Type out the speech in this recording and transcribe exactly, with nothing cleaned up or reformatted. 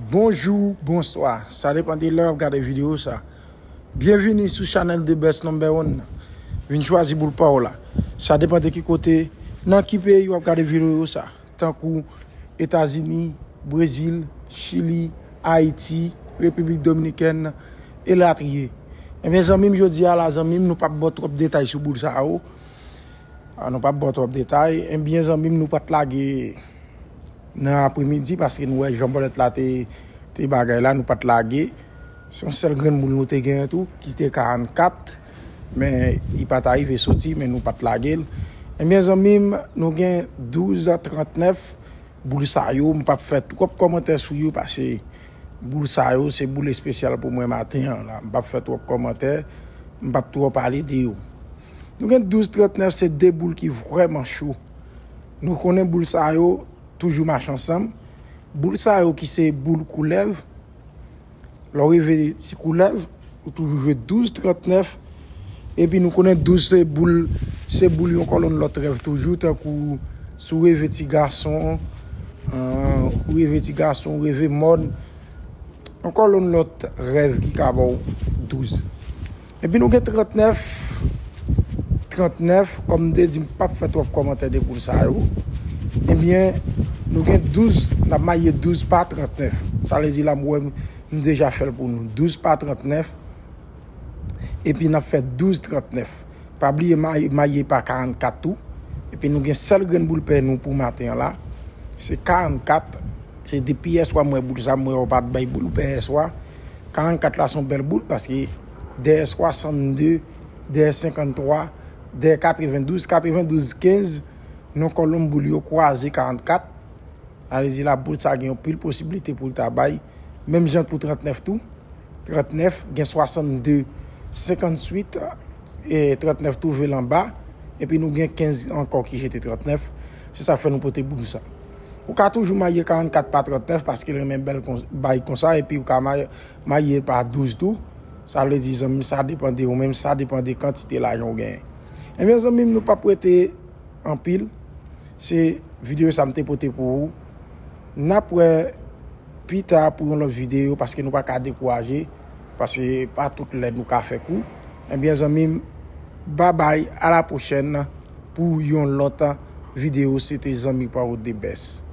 Bonjou, bonswa. Sa depann de lè w ap gade videyo sa. Byenvini sou chanèl The Best Number One. Vin chwazi boul pa w la. Sa depann de ki kote, nan ki peyi w ap gade videyo sa. Tankou Etazini, Brezil, Chili, Ayiti, Repiblik Dominikèn, elatriye. Ebyen, zanmi m, jodi a la, zanmi m, nou p ap ba w twòp detay sou boul sa yo. Ah, nou p ap ba w twòp detay. Ebyen, zanmi m, nou pa t lage nan apremidi, paske nou wè jan bòlèt la te, te bagay la, nou pa t lage. Se yon sèl grenn boul nou te genyen tou, ki te karannkat, men li pa t arive soti, men nou pa t lage l. Ebyen, zanmi m, nou gen douz trannèf, boul sa yo, m p ap fè twòp kòmantè sou yo, paske boul sa yo, se boul espesyal pou mwen maten an la. M p ap fè twòp kòmantè, m p ap twò pale de yo. Nou gen douz trannèf, se de boul ki vrèman cho. Nou konnen boul sa yo toujou mache ansanm. Boul sa yo ki se boul koulèv, lè w rive ti koulèv, ou toujou jwe douz trannèf. Epi nou konnen douz se boul, se boul yon kòlonn lòt rèv toujou, tankou si w reve ti gason, ah, ou reve ti gason, ou reve mòn, yon kòlonn lòt rèv ki ka ba w douz. Epi nou gen trannèf, trannèf, kòm m te di, m p ap fè twòp kòmantè de boul sa yo. Ebyen, nou gen douz, n ap maye douz pa trannèf. Sa vle di la, m wè m, m deja fè l pou nou. Douz pa trannèf, epi n ap fè douz trannèf. Pa bliye maye, maye pa karannkat tou. Epi nou gen sèl grenn boul pè nou pou maten an la. Se karannkat. Se depi yèswa m wè boul sa, m wè yo pa t bay boul pè yèswa. Karannkat la se yon bèl boul paske dèyè swasannde, dèyè senkanntwa, dèyè katrevendouz, katrevendouz kenz, non kòlonn boul yo kwaze karannkat. Sa vle di la boul sa gen anpil posiblite pou l ta bay. Menm jan pou trannèf tou. Trannèf, gen swasannde, senkantuit, e trannèf twouve l anba. Epi nou gen kenz ankò ki jete trannèf. Se sa k fè nou pote boul sa. Ou ka toujou maye karannkat pa trannèf paske l renmen bèl kon, bay konsa. Epi ou ka maye, maye pa douz tou. Sa vle di, zanmi, sa depann de ou menm, sa depann de kantite lajan ou genyen. Ebyen, zanmi m, nou p ap rete anpil. Se videyo sa m te pote pou ou. N ap wè pita pou yon lòt videyo, paske nou pa ka dekouraje, paske pa tout lè nou ka fè kou. Ebyen, zanmi m, babay, a la pwochèn pou yon lòt videyo. Se te zanmi pa w The Best.